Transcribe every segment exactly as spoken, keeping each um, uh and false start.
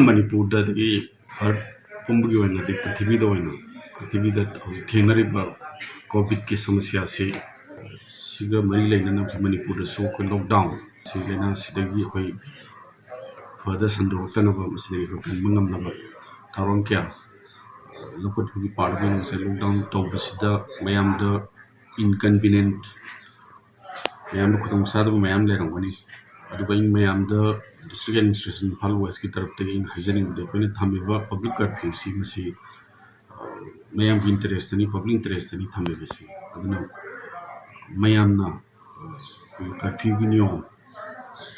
ꯃꯅꯤꯄꯨꯔꯗ ꯑꯗꯒꯤ ꯑꯥꯔꯠ ꯄꯨꯝꯕꯒꯤ ꯑꯣꯏꯅ ꯑꯗꯩ ꯄ꯭ꯔꯤꯊꯤꯕꯤꯗ ꯑꯣꯏꯅ ꯄ꯭ꯔꯤꯊꯤꯕꯤꯗ ꯍꯧꯖꯤꯛ ꯊꯦꯡꯅꯔꯤꯕ ꯀꯣꯚꯤꯗꯀꯤ ꯁꯃꯁ꯭ꯌꯥꯁꯤ ꯁꯤꯒ ꯃꯔꯤ ꯂꯩꯅꯅ ꯍꯧꯖꯤꯛ ꯃꯅꯤꯄꯨꯔꯗꯁꯨ ꯑꯩꯈꯣꯏ ꯂꯣꯛꯗꯥꯎꯟ ꯁꯤ ꯂꯥꯏꯅꯥꯁꯤꯗꯒꯤ ꯑꯩꯈꯣꯏ ꯐꯗ ꯁꯟꯗꯣꯔꯛꯇꯅꯕ ꯃꯁꯤꯗꯒꯤ ꯑꯩꯈꯣꯏ ꯀꯟꯕ ꯉꯝꯅꯕ ꯊꯧꯔꯥꯡ ꯀꯌꯥ ꯂꯧꯈꯠꯄꯒꯤ ꯄꯥꯔꯠ ꯑꯣꯏꯅ ꯉꯁꯥꯏ ꯂꯣꯛꯗꯥꯎꯟ ꯇꯧꯕꯁꯤꯗ ꯃꯌꯥꯝꯗ ꯏꯟꯀꯟꯚꯤꯅꯤꯌꯦꯟꯠ ꯃꯌꯥꯝꯗ ꯈꯨꯗꯣꯡꯆꯥꯗꯕ ꯃꯌꯥꯝ ꯂꯩꯔꯝꯒꯅꯤ꯫ ꯑꯗꯨꯒ ꯑꯩꯅ ꯃꯌꯥꯝꯗ ꯗꯤꯁꯇ꯭ꯔꯤꯛ ꯑꯦꯗꯃꯤꯅꯤꯁꯇ꯭ꯔꯦꯁꯟ ꯏꯝꯐꯥꯜ ꯋꯦꯁꯀꯤ ꯇꯔꯞꯇꯒꯤ ꯑꯩꯅ ꯍꯥꯏꯖꯅꯤꯡꯕꯗꯤ ꯑꯩꯈꯣꯏꯅ ꯊꯝꯃꯤꯕ ꯄꯕ꯭ꯂꯤꯛ ꯀꯔꯐ꯭ꯌꯨꯁꯤ ꯃꯁꯤ ꯃꯌꯥꯝꯒꯤ ꯏꯟꯇꯔꯦꯁꯇꯅꯤ, ꯄꯕ꯭ꯂꯤꯛ ꯏꯟꯇꯔꯦꯁꯇꯅꯤ ꯊꯝꯃꯤꯕꯁꯤ꯫ ꯑꯗꯨꯅ ꯃꯌꯥꯝꯅ ꯀꯔꯐ꯭ꯌꯨꯒꯤ ꯅꯤꯌꯣꯝ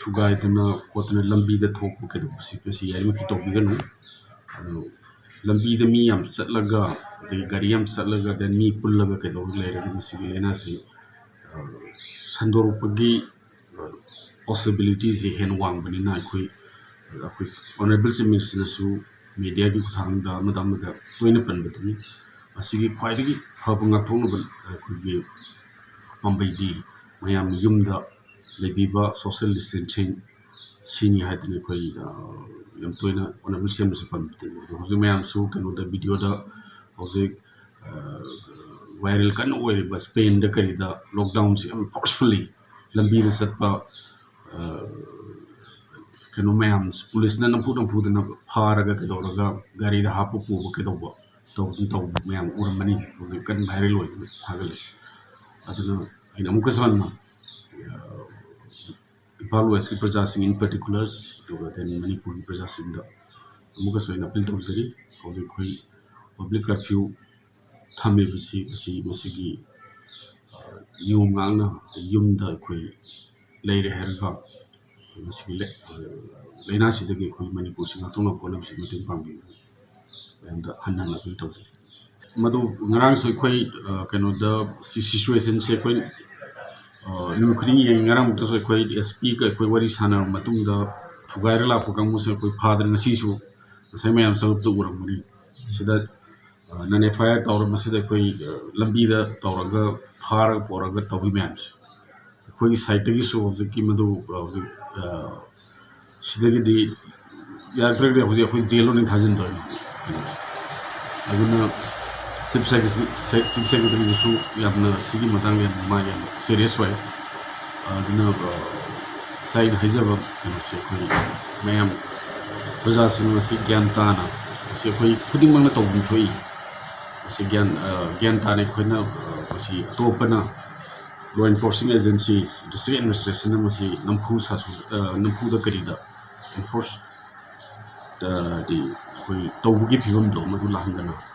ꯊꯨꯒꯥꯏꯗꯅ ꯈꯣꯠꯇꯅ ꯂꯝꯕꯤꯗ ꯊꯣꯛꯄ ꯀꯩꯗꯧꯕꯁꯤ ꯃꯁꯤ ꯌꯥꯔꯤꯃꯈꯩ ꯇꯧꯕꯤꯒꯅꯨ꯫ ꯑꯗꯨ ꯂꯝꯕꯤꯗ ꯃꯤ ꯌꯥꯝ ꯆꯠꯂꯒ ꯑꯗꯒꯤ ꯒꯥꯔꯤ ꯌꯥꯝ ꯆꯠꯂꯒ then ꯃꯤ ꯄꯨꯜꯂꯒ ꯀꯩꯗꯧꯔꯒ ꯂꯩꯔꯒꯗꯤ ꯃꯁꯤꯒꯤ ꯂꯥꯏꯅꯥꯁꯤ ꯁꯟꯗꯣꯔꯛꯄꯒꯤ ꯄꯣꯁꯤꯕꯤꯂꯤꯇꯤꯁꯤ ꯍꯦꯟꯅ ꯋꯥꯡꯕꯅꯤꯅ ꯑꯩꯈꯣꯏ ꯑꯩꯈꯣꯏ ꯑꯣꯅꯔꯦꯕꯜ ꯆꯤꯐ ꯃꯤꯅꯤꯁꯇꯔꯅꯁꯨ ꯃꯦꯗꯤꯌꯥꯒꯤ ꯈꯨꯠꯊꯥꯡꯗ ꯑꯃꯗ ꯑꯃꯗ ꯇꯣꯏꯅ ꯄꯟꯕꯗꯨꯅꯤ꯫ ꯃꯁꯤꯒꯤ ꯈ꯭ꯋꯥꯏꯗꯒꯤ ꯐꯕ ꯉꯥꯛꯊꯣꯛꯅꯕ ꯑꯩꯈꯣꯏꯒꯤ ꯄꯥꯝꯕꯩꯗꯤ ꯃꯌꯥꯝ ꯌꯨꯝꯗ ꯂꯩꯕꯤꯕ, ꯁꯣꯁꯤꯌꯦꯜ ꯗꯤꯁꯇꯦꯟꯁꯤꯡ ꯁꯤꯅꯤ ꯍꯥꯏꯗꯅ ꯑꯩꯈꯣꯏ ꯌꯥꯝ ꯇꯣꯏꯅ ꯑꯣꯅꯔꯦꯕꯜ ꯁꯤ ꯑꯦꯝꯅꯁꯨ ꯄꯟꯕꯗꯨꯅꯤ꯫ ꯑꯗꯣ ꯍꯧꯖꯤꯛ ꯃꯌꯥꯝꯁꯨ ꯀꯩꯅꯣꯗ ꯚꯤꯗꯤꯑꯣꯗ ꯍꯧꯖꯤꯛ ꯚꯥꯏꯔꯦꯜ ꯀꯟꯅ ꯑꯣꯏꯔꯤꯕ ꯁ꯭ꯄꯦꯟꯗ ꯀꯔꯤꯗ ꯂꯣꯛꯗꯥꯎꯟꯁꯤ ꯌꯥꯝ ꯐꯣꯔꯁꯐꯨꯜꯂꯤ ꯂꯝꯕꯤꯗ ꯆꯠꯄ ꯀꯩꯅꯣ ꯃꯌꯥꯝ ꯄꯨꯂꯤꯁꯅ ꯅꯝꯐꯨ ꯅꯝꯐꯨꯗꯅ ꯐꯥꯔꯒ ꯀꯩꯗꯧꯔꯒ ꯒꯥꯔꯤꯗ ꯍꯥꯞꯄ ꯄꯨꯕ ꯀꯩꯗꯧꯕ ꯇꯧꯗꯅ ꯇꯧꯕ ꯃꯌꯥꯝ ꯎꯔꯝꯃꯅꯤ꯫ ꯍꯧꯖꯤꯛ ꯀꯟꯅ ꯚꯥꯏꯔꯦꯜ ꯑꯣꯏꯗꯅ ꯊꯥꯒꯠꯂꯤꯁꯤ꯫ ꯑꯗꯨꯅ ꯑꯩꯅ ꯑꯃꯨꯛꯀꯁꯨ ꯍꯟꯅ ꯏꯝꯐꯥꯜ ꯋꯦꯁꯀꯤ ꯄ꯭ꯔꯖꯥꯁꯤꯡ in particular ꯑꯗꯨꯒ then ꯃꯅꯤꯄꯨꯔꯒꯤ ꯄ꯭ꯔꯖꯥꯁꯤꯡꯗ ꯑꯃꯨꯛꯀꯁꯨ ꯑꯩꯅ ꯑꯄꯤꯜ ꯇꯧꯖꯔꯤ꯫ ꯍꯧꯖꯤꯛ ꯑꯩꯈꯣꯏ ꯄꯕ꯭ꯂꯤꯛ ꯀꯔꯐ꯭ꯌꯨ ꯊꯝꯃꯤꯕꯁꯤ ꯃꯁꯤ ꯃꯁꯤꯒꯤ ꯅꯤꯌꯣꯝ ꯉꯥꯛꯅ ꯌꯨꯝꯗ ꯑꯩꯈꯣꯏ ꯂꯩꯔꯦ ꯍꯥꯏꯔꯒ ꯃꯁꯤꯒꯤ ꯂꯥꯏꯅꯥꯁꯤꯗꯒꯤ ꯑꯩꯈꯣꯏ ꯃꯅꯤꯄꯨꯔꯁꯤ ꯉꯥꯛꯊꯣꯛꯅꯕ ꯍꯣꯠꯅꯕꯁꯤ ꯃꯇꯦꯡ ꯄꯥꯡꯕꯤꯌꯨ꯫ ꯃꯌꯥꯝꯗ ꯍꯟꯅ ꯍꯟꯅ ꯑꯄꯤꯜ ꯇꯧꯖꯔꯤ꯫ ꯃꯗꯨ ꯉꯔꯥꯡꯁꯨ ꯑꯩꯈꯣꯏ ꯀꯩꯅꯣꯗ ꯁꯤ ꯁꯤꯆꯨꯋꯦꯁꯟꯁꯦ ꯑꯩꯈꯣꯏ ꯅꯨꯃꯤꯠ ꯈꯨꯗꯤꯡꯒꯤ ꯌꯦꯡꯉꯤ꯫ ꯉꯔꯥꯡꯃꯨꯛꯇꯁꯨ ꯑꯩꯈꯣꯏ ꯑꯦꯁ ꯄꯤꯒ ꯑꯩꯈꯣꯏ ꯋꯥꯔꯤ ꯁꯥꯟꯅꯔꯕ ꯃꯇꯨꯡꯗ ꯊꯨꯒꯥꯏꯔ ꯂꯥꯛꯄ ꯀꯥꯡꯕꯨꯁꯦ ꯑꯩꯈꯣꯏ ꯐꯥꯗꯅ ꯉꯁꯤꯁꯨ ꯉꯁꯥꯏ ꯃꯌꯥꯝ ꯆꯪꯉꯛꯄꯗ ꯎꯔꯝꯒꯅꯤ꯫ ꯁꯤꯗ ꯅꯟ ꯑꯦꯐ ꯑꯥꯏ ꯑꯥꯔ ꯇꯧꯔ ꯃꯁꯤꯗ ꯑꯩꯈꯣꯏ ꯂꯝꯕꯤꯗ ꯇꯧꯔꯒ ꯐꯥꯔꯒ ꯄꯣꯔꯒ ꯇꯧꯔꯤ ꯃꯌꯥꯝꯁꯦ ꯑꯩꯈꯣꯏꯒꯤ ꯁꯥꯏꯠꯇꯒꯤꯁꯨ ꯍꯧꯖꯤꯛꯀꯤ ꯃꯗꯨ ꯍꯧꯖꯤꯛ ꯁꯤꯗꯒꯤꯗꯤ ꯌꯥꯔꯛꯇ꯭ꯔꯒꯗꯤ ꯍꯧꯖꯤꯛ ꯑꯩꯈꯣꯏ ꯖꯦꯜ ꯑꯣꯏꯅ ꯊꯥꯖꯤꯟꯗꯣꯏꯅꯤ ꯀꯩꯅꯣꯁꯦ꯫ ꯑꯗꯨꯅ ꯆꯤꯐ ꯁꯦꯀ꯭ꯔꯦꯇꯔꯤꯗꯨꯁꯨ ꯌꯥꯝꯅ ꯁꯤꯒꯤ ꯃꯇꯥꯡꯗ ꯌꯥꯝ ꯃꯥ ꯌꯥꯝ ꯁꯦꯔꯤꯌꯁ ꯑꯣꯏ꯫ ꯑꯗꯨꯅ ꯉꯁꯥꯏ ꯑꯩꯅ ꯍꯥꯏꯖꯕ ꯀꯩꯅꯣꯁꯦ, ꯑꯩꯈꯣꯏ ꯃꯌꯥꯝ ꯄ꯭ꯔꯖꯥꯁꯤꯡ ꯑꯁꯤ ꯒ꯭ꯌꯥꯟ ꯇꯥꯅ, ꯃꯁꯤ ꯑꯩꯈꯣꯏ ꯈꯨꯗꯤꯡꯃꯛꯅ ꯇꯧꯐꯝ ꯊꯣꯛꯏ꯫ ꯃꯁꯤ ꯒ꯭ꯌꯥꯟ ꯒ꯭ꯌꯥꯟ ꯇꯥꯅ ꯑꯩꯈꯣꯏꯅ ꯃꯁꯤ ꯑꯇꯣꯞꯄꯅ, ꯂꯣ ꯑꯦꯟꯐꯣꯔꯁꯤꯡ ꯑꯦꯖꯦꯟꯁꯤ, ꯗꯤꯁꯇ꯭ꯔꯤꯛ ꯑꯦꯗꯃꯤꯅꯤꯁꯇ꯭ꯔꯦꯁꯟꯅ ꯃꯁꯤ ꯅꯝꯐꯨ ꯁꯥꯁꯨ ꯅꯝꯐꯨꯗ ꯀꯔꯤꯗ ꯑꯦꯟꯐꯣꯔꯁ ꯗꯤ ꯑꯩꯈꯣꯏ ꯇꯧꯕꯒꯤ ꯐꯤꯕꯝꯗꯣ ꯃꯗꯨ ꯂꯥꯛꯍꯟꯗꯅ